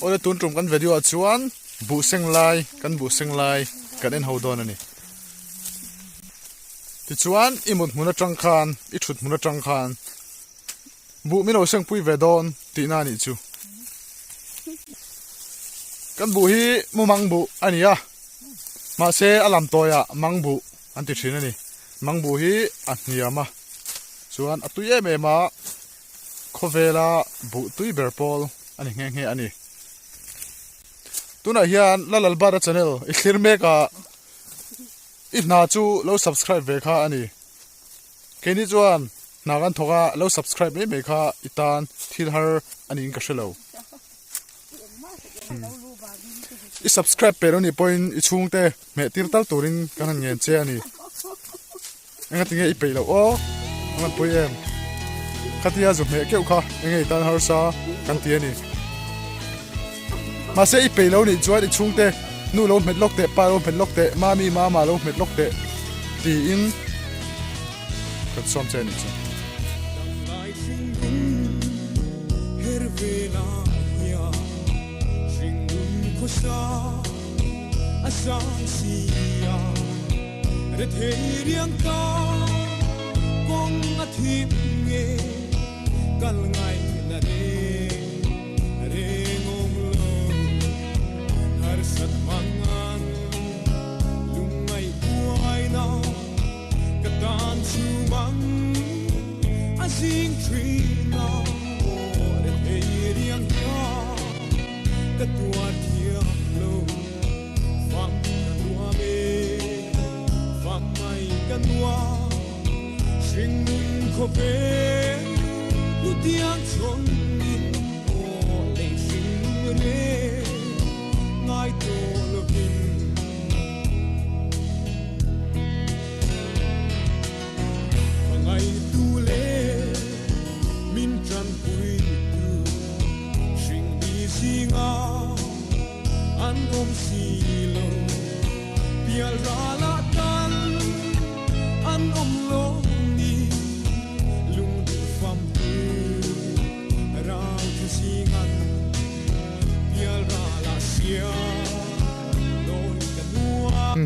Awle tun tum kan video ah chuan buh seng lai kan buh seng lai kan en ho dawn a ni. Tichuan i mut hmun atang khan i thut hmun atang khan buh min lo seng pui ve dawn tihna a nih chu. Kan buh hi mumang buh a ni a, mahse a lam tawiah mang buh an ti thin a ni. Mang buh hi a hniam a, chuan a tui em em a. Khawvela buh tui ber pawl a ni nghe nghe a ni. Tunah hian Lalalbata channel i thlir mek a, i hna chu lo subscribe ve kha a ni. Keini chuan hna kan thawk a, lo subscribe mai mai kha i tan thil har a niin ka hre lo. I subscribe pe lo nih pawhin i chhungte hmeh tir tal turin kan han ngen che a ni. Enga tinge i peih loh aw? An han pawi em? Khatia zu hmeh keuh kha enge i tan harsa kan ti a ni. Mahse i peih lo nih chuan i chhungte nu lo hmet lawk teh, pa lo hmet lawk teh, mami mama lo hmet lawk teh tiin kan sawm che a nih chu.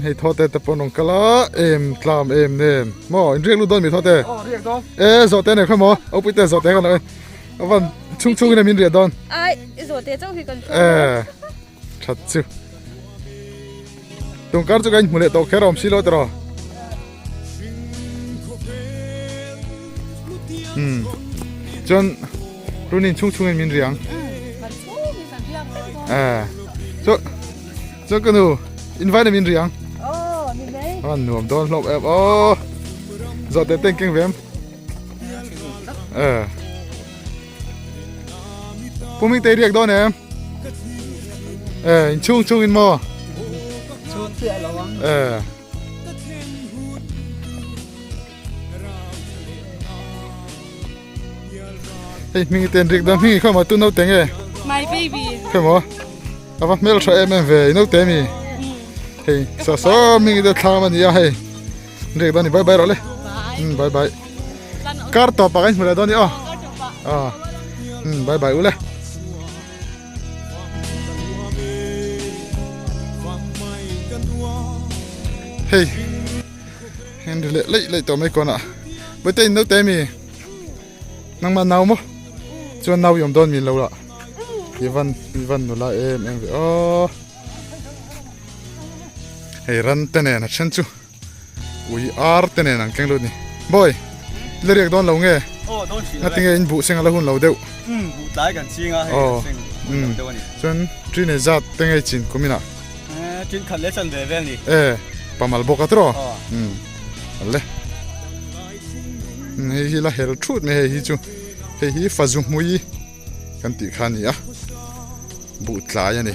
Hei thaw te te pawh an rawn kal a em tlam em nen maw in riak lut dawn mi thaw te e zawh te nei khaw maw opui te zawh te kan a van chhung chhung in min riah dawn ai zawh te chauh hi kan e that chu tungkar chu ka inhmu leh tawh kher a awm si lo tiraw umm chuan tunin chhung chhungin min riang e chu chuan ka nu invite min riang a nuam dawn hlawm em aw zawh teh teng keng vem e Pu Ming te riak dawn em? Eh, in chung chung in maw? Chung chiah lo ang. Eh. Hei hming ten riak dawn hming kha ma tu no te nge? My baby. Kha mo. Ava hmel tha em em ve no te mi. Hei sa sa hming te thla ma ni a hei. Riak dawn ni bye bye rawh le. Bye bye. Kar tawp ah kan hmu leh dawn ni aw. Ah. Bye bye ule. Hei. Hen ri leh leih leih tawh mai kawn ah. Bawihte in naute mi. Nangmah nau maw? Chuan nau i awm dawn mi lo lah. I van i van nula em em ve aw. Hei ran te nen a then chu. Ui ar te nen an keng lut ni. Boy, la riak dawn lo nge? Aw, dawn hrilh lo e. Ngatinge in buh seng a la hun lo deuh. Umm, buh tlai kan ching a, hei kan seng hun lo deuh a ni. Chuan tri nei zat te ngei chin kum inah? Eh, tin khat leh chan ve vel ni. Eh, pamal bawk a tiraw? Aw. Umm, le. Hei hi la hel thut mai hei hi chu. Hei hi fazu hmui. kan tih kha a ni a buh tlai a ni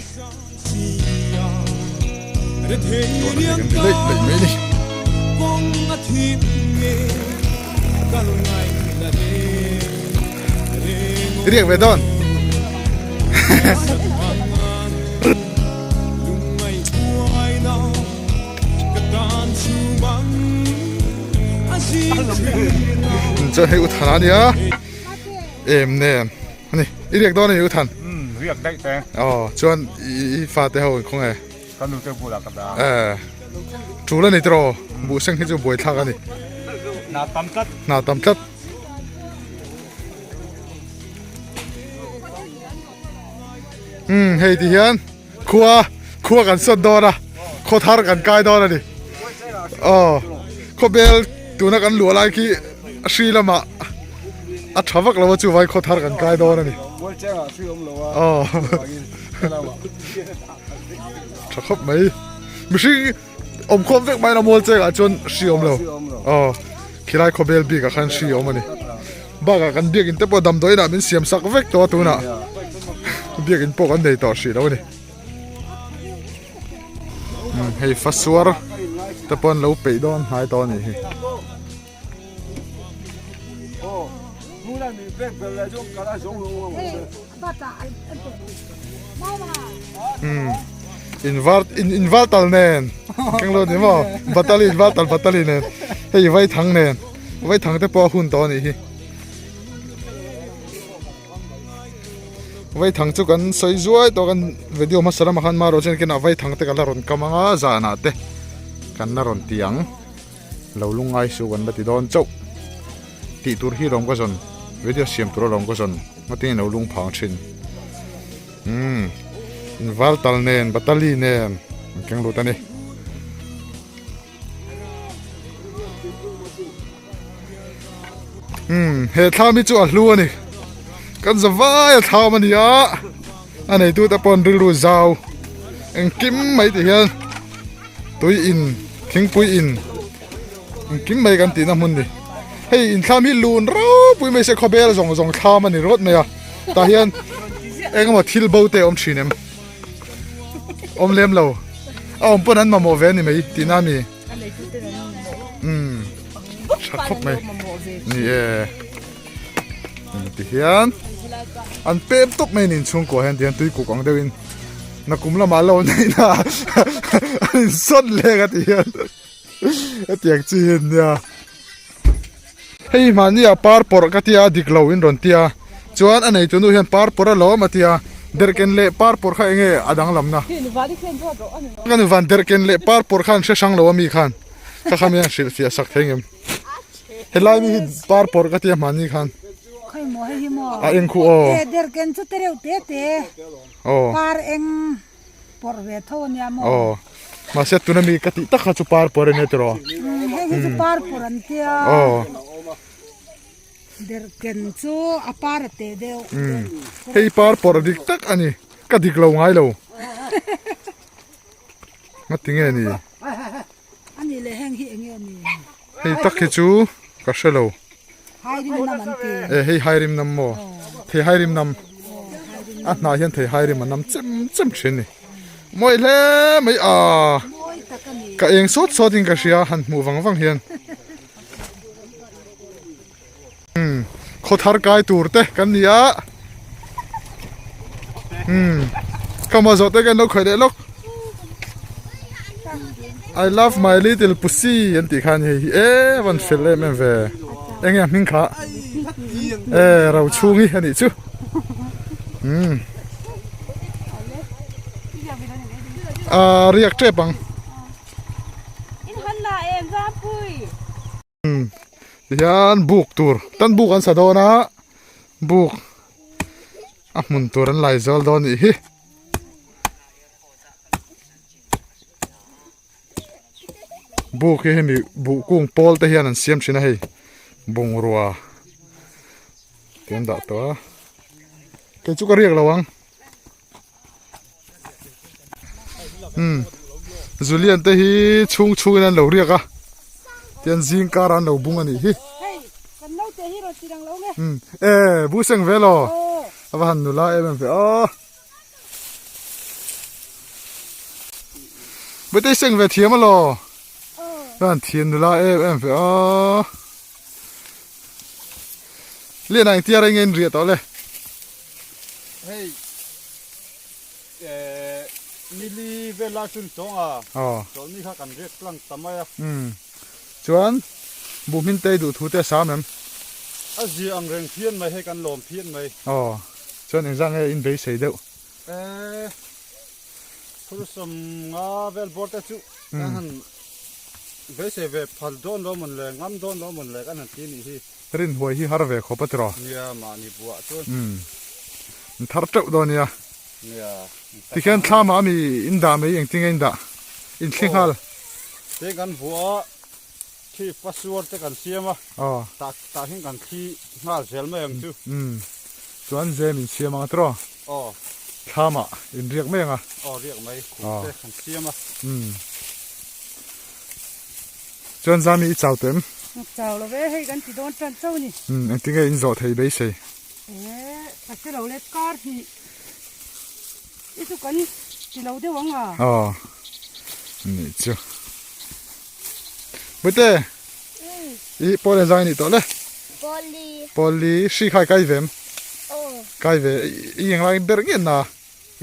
tunah hian kan ri leih leih mai a ni. I riak ve dawn chuan hei u thana a nia. Em nem ani i riak dawn ani u than. riak daih te. Aw chuan i fate ho in khawnge? Ka nu te bulah ka dah. Eh tul a ni tiraw buhseng hi chu buaithlak a ni. Hna tam tlat. Hna tam tlat. Umm hei ti hian khua khua kan sawt dawn a khaw thar kan kai dawn a ni. Aw khawbel tuna kan luah lai khi a hri lamah a tha vak lo a chuvangin khaw thar kan kai dawn a ni. Aw tha khawp mai mihring awmkhawm vek mai la mual chengah chuan hri awm lo aw khilai khawbel bikah khan hri awm a ni bakah kan biakin te pawh damdawiin ah min siam sak vek tawh a tunah biakin pawh kan nei tawh hrih lo a ni hei fasuar te pawh an lo peih dawn hnai tawh a nih hi. Invar in invar tal nen keng lo ni maw batali invar tal batali nen hei vai thang nen vai thang te pawh a hun tawh a nih hi vai thang chu kan sawi zuai tawh kan video hmasa lamah khan marawh chuan kinah vai thang te kan la rawn kam ang a zanah te kan la rawn ti ang. Lo lungngai suh kan la ti dawn chauh tih tur hi lawm ka zawn video siam tur alawm ka zawn ngatin ilo lung phang thin umm inval tal nen batali nen an keng lut ani umm he thlam hi chu a hlu ani kan za vai a thlam ani a a neitu te pawh an rilru zau engkim mai ti hian. Tui in thingpui in engkim mai kan tihna hmun ni hei inthlam hi lun ropui mai se khawbel zawng zawng thlam a ni rawt mai a tah hian engemaw thil bo te a awm thin em awm lem lo a awm pawn an mamawh ve a ni mai tihna a mi umm tha khawp mai ni e tihian an pem tawp mai a ni inchhungkua hian tihian tui kuk ang deuhin. Nakum lamah lo neih na an insawn leng a ti hian hetiang chi hi an nia. Hei mahni ah par pawrh ka tia dik lo in rawn tia chuan a neitu nu hian par pawrh alawm a tia derhken leh par pawrh kha enge a danglam na. Ka nu van derhken leh par pawrh kha an hre hrang lo ami khan ka kha mi an hrilh fiah sak thei ngem. Helai mi hi par pawrh ka tia mahni khan. A eng khu aw. Aw. Par eng pawrh ve tho a nia maw? Aw. Mahse tuna mi ka tih tak kha chu par pawrh a nia tiraw? Umm heng hi chu par pawrh an tia. Aw. Derhken chu a par a teh deuh. Umm hei par pawrh dik tak a ni. Ka dik lo ngai lo. Ngati nge ni? A nih leh heng hi enge a ni? Hei tak hi chu ka hre lo. Hairim nam an ti. E hei hairim nam maw? Thei hairim nam. A hnah hian thei hairim a nam chem chem thin ni. Mawi hle mai a. Mawi tak a ni. Ka eng sawt sawt in ka hria han hmuh vang vang hian. Umm khaw thar kai tur te kan ni a. Umm ka maw zawh te kan lo khawih leh lawk. I love my little pussy an tih khan hei hi e van fel em em ve enge a hming kha e ro chhung hi a nih chu umm a riak tep ang. Tihian buk tur tan buk an sa dawn a buk a hmun tur an lai zawl dawn nih hi. Buk hi hemi buh kung pawl te hian an siam thin a hei bungrua te an dah tawh a kei chu ka riak lo ang. Umm Julian te hi chhung chhungin an lo riak a tian zing karah an lo bung a nih hi umm e bu seng vel aw a va han nula em em ve aw bete seng ve thiam alaw a han thian nula em em ve aw lian ah engtia rei nge in riah tawh le. Hei eh nili vel lai chu ni tawng a chawlhni kha kan riak tlang ta mai a. Umm chuan buh hmin tei duh thu te a sam em? A zia ang reng phian mai hei kan lawm phian mai. Aw. Chuan engzah nge in beisei deuh? Eh, phur sawm nga vel bawr te chu kan han beisei ve phal dawn lo mawn le, ngam dawn lo mawn le kan han ti nih hi. Rinhuai hi har ve khawp a tiraw? Nia, mahni buah chuan. Umm, in thar teuh dawn nia. Nia. Tikhian thlamah ami in dah mai engtin nge in dah? In thli nghal. Te kan vuah a, khi pasuar te kan siam a, tah tah hian kan thli nghal zel mai ang chu. Umm, chuan zem in siam ang a tiraw? Aw. Thlamah in riak mai ang a. Aw, riak mai, khum te kan siam a. Umm. Chuan Zami i chau tawh em? Chau lo ve, hei kan ti dawn tan chauh a ni. Umm, engtin nge in zawh thei beisei? Eh, ka hre lo le, kar hnih i chu kan ti lo deuh ang a. Aw, nih chu. Bute, i pawl en zai nih tawh le? Pawli. Pawli, hri khai kai ve em? Aw. Kai ve, i englai ber nge na?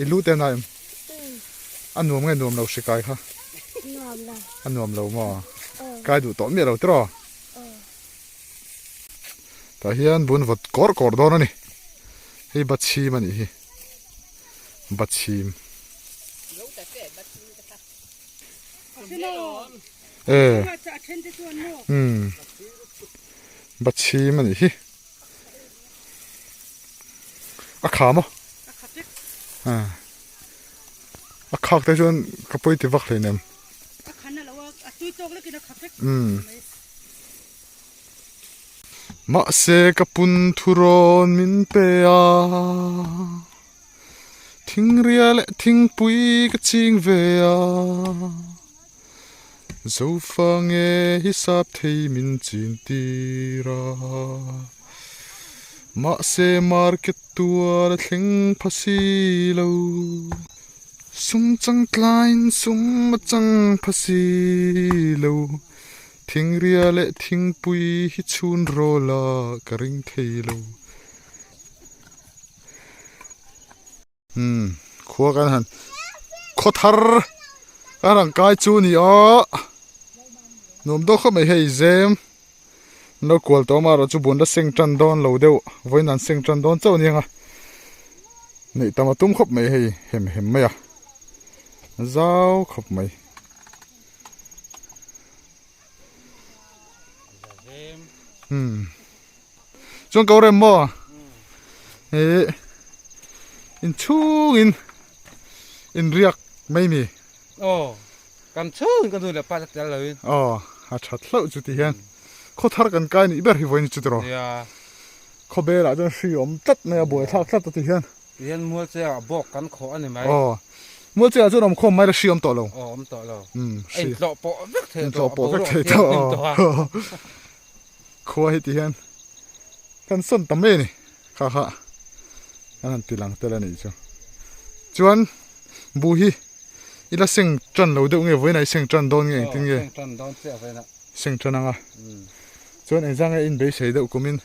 I lu te na em? A nuam nge nuam lo hri kai kha? Nuam lo. A nuam lo maw? Kai duh tawh miah lo tiraw? Tah hian bun vawt kawr kawr dawn a ni. Hei Bachhim a nih hi. Bachhim. E. Umm. Bachhim a nih hi. A kha maw? A khak te chuan ka pawi ti vak hleinem. Umm. Mahse ka pun thurawn min pe a, thingria leh thingpui ka ching ve a, Zofa nge hisap thei min chin tir a. Mahse market tual a thleng pha si lo. Sum chang tlaiin sum a chang pha si lo. Thingria leh thingpui hi chhun rawl a ka ring thei lo. Umm khua kan han khaw thar kan han kai chu ni a nuam deuh khawp mai hei zem an lo kual tawh amaherawh chu bun la seng tan dawn lo deuh vawiin an seng tan dawn chauh aniang a neih tam a tum khawp mai hei hem hem mai a zau khawp mai. Umm chuan ko rem maw ih inchhungin inriak mai mi aw kan chhungin kan nu leh pa te tel lo in aw a that hlauh chu ti hian khaw thar kan kai nih ber hi vawiin chu tiraw khawvel ah chuan hri awm tlat mai a buai thlak tlat a ti hian Ti hian Mualchengah bawk kan khawh a ni mai. Aw. Mualchengah chuan awm khawm mai la hri awm tawh lo. Aw awm tawh lo. Umm A intlawh pawh vek thei tawh. Intlawh pawh vek thei tawh. Aw. Khua hi ti hian kan sawn ta mai a ni. Kha kha kan han ti lang tel a nih chu. Chuan buh hi i la seng tan lo deuh nge vawiinah i seng tan dawn nge engtin nge? Aw seng tan dawn chiah vawiinah. Seng tan ang a. Chuan engzah nge in beisei deuh kumin?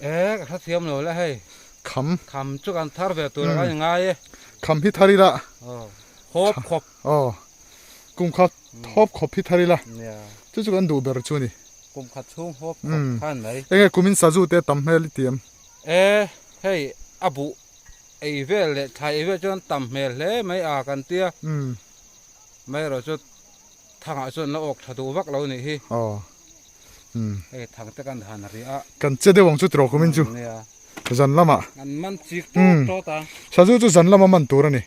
E ka hrethiam lo le hei. Kham. Kham chu kan thar ve tur a kan ngai e. Kham hi thar ila. Aw. Hawp khawp. Aw. Kum khat hawp khawp hi thar ila. Nia. Chu chu kan duh ber chu ni. Kum khat chhung hawp khawp khan mai. Enge kumin sazu te tam hmel i ti em? E hei a buh ei vel leh thlai ei vel chuan tam hmel hle mai a kan tia. Mai erawh chu thangah chuan la awk tha duh vak lo nih hi. Aw. Hei thang te kan han ri a. Kan che deuh ang chu tiraw kumin chu. Zan lamah. An man chik tawt tawt a. Sazu chu zan lama man tur a ni.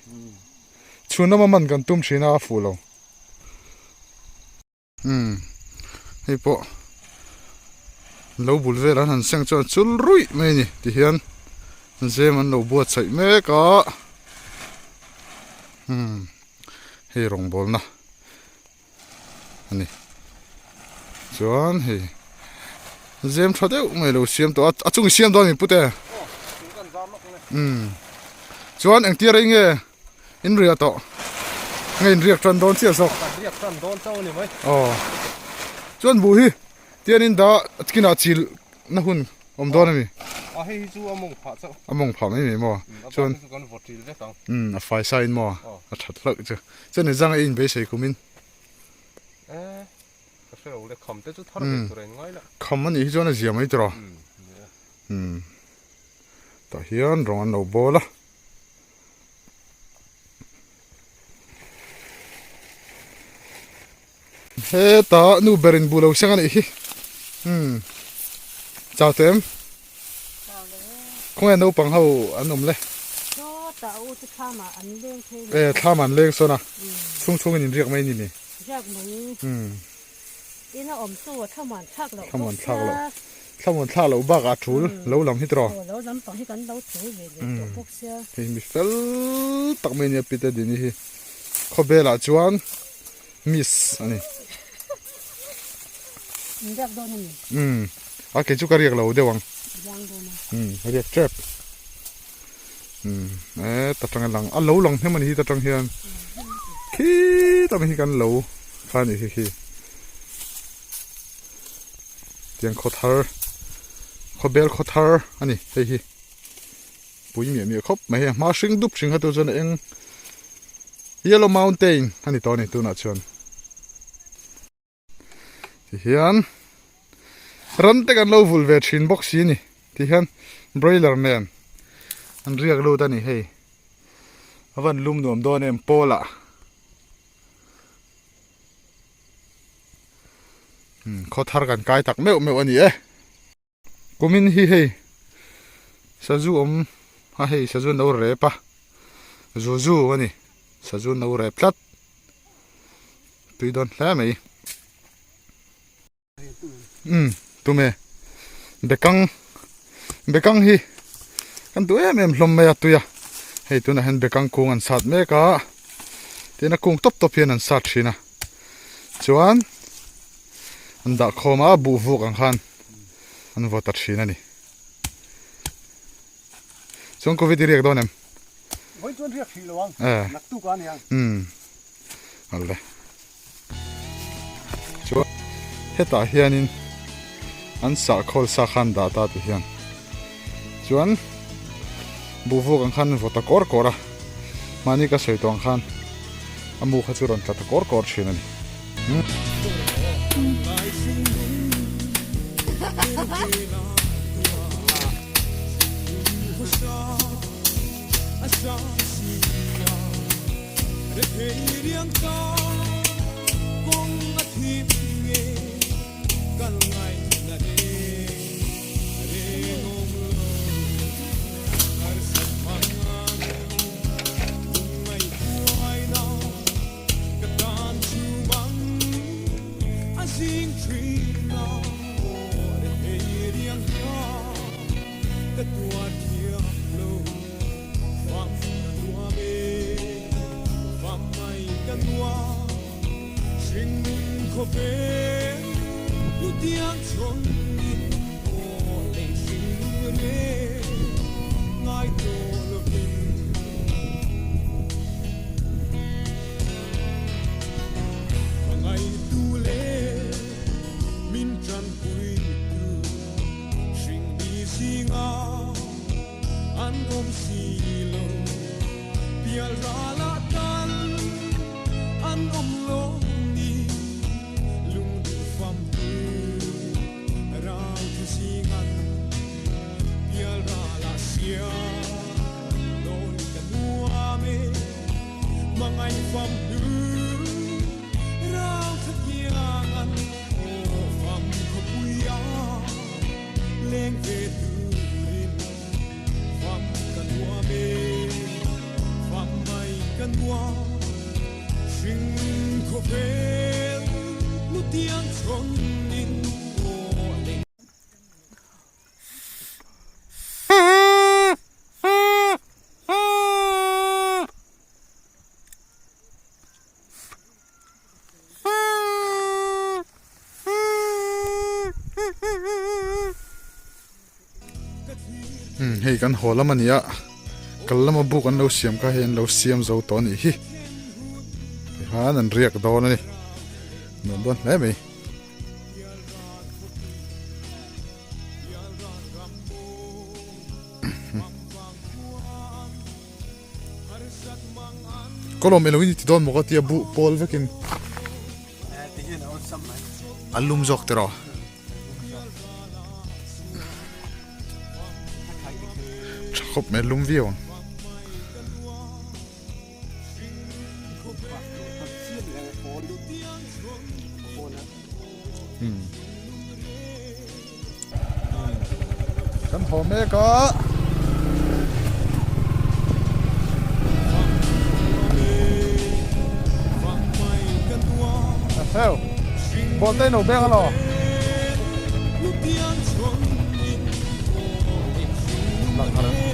Chhun lama man kan tum thin a a fuh lo. Hei pawh lo bul vel an han seng chuan chul ruih mai a ni tihian zem an lo buatsaih mek a. Hei rawngbawlna. a ni chuan hei zem tha deuh mai lo siam tawh a a chung siam dawn a ni pute umm chuan engtir rei nge in riah tawh nge in riak tan dawn chiah zawk aw chuan buh hi tian in dah kinah chil na hun awm dawn a mi a hei hi chu a mawng phah chauh a mawng phah mai mai maw chuan kan vawt ṭil vek ang umm a fai sa in maw a that hlauh chu chuan i zang a in beisei kum in e ka hre lo le kham te chu thar ve tur a in ngai la kham a nih hi chuan a zia mai tawh umm. Tah hian rawng an lo bawl a. Hetah nu ber in buh lo seng a nih hi. Umm chau teh em? Khawnge naupang ho an awm le? E thlam an leng sawn a, chhung chhung in inriak mai a ni ni. Umm. Ina awm chu a thlamuan thlak loh Thlamuan thlak loh. Thlamuan thlak loh bakah a tul lo lam hi tiraw. Aw lo lampang hi kan lo tul ve leh tawh bawk sia. Hei mi fel tak mai ania Peter Dini hi. Khawvelah chuan miss a ni. In riak dawn a ni. Umm a kei chu ka riak lo deuh ang. Riang dawn a. Umm ka riak tep. Umm e ta tang a lang a lo lang hnem a ni hi ta tang hian khita mai hi kan lo kha a nih hi khi tiang khaw thar khaw bel khaw thar a ni hei hi pui miah miah khawp mai hei a hma hring dup hring kha tu chuan a eng yellow mountain a ni tawh a ni tunah chuan. Tihian ran te kan lo vul ve thin bawk si a ni tihian broiler nen an riak lut a ni hei a van lum nuam dawn em pawl ah umm khaw thar kan kai tak meuh meuh a ni e. Kumin hi hei sazu awm a hei sazu no rep a zuzu a ni sazu no rep tlat tui dawn hle mai umm tume bekang bekang hi kan duh em em hlawm mai a tui a hei tunah hian bekang kung an sat mek a tin a kung tawp tawp hian an sat thin a chuan. An dah khawm a, buh vuk ang khan an vaw ta thin a ni. Chuan Covid i riak dawn em? Vawi chuan riak hrih lo ang, naktuk a nia. Umm, awle. Chuan hetah hianin an sahkhawl sa kha an dah ta ti hian. Chuan buh vuk ang khan an vaw ta kawr kawr a, mahni ka sawi tawh ang khan a mu kha chu rawn tla ta kawr kawr thin a ni. Hei kan haw lam a ni a kal lama buk an lo siam kha hei an lo siam zo tawh a nih hi tikhan an riak dawn a ni nuam dawn hle mai. Kawlawm elo in i ti dawn maw ka tia buh pawl vekin a lum zawk tiraw. Tha khawp mai lum viau ang. Kan haw mek a. Heo. Bawh te no beng alo. Lang hara.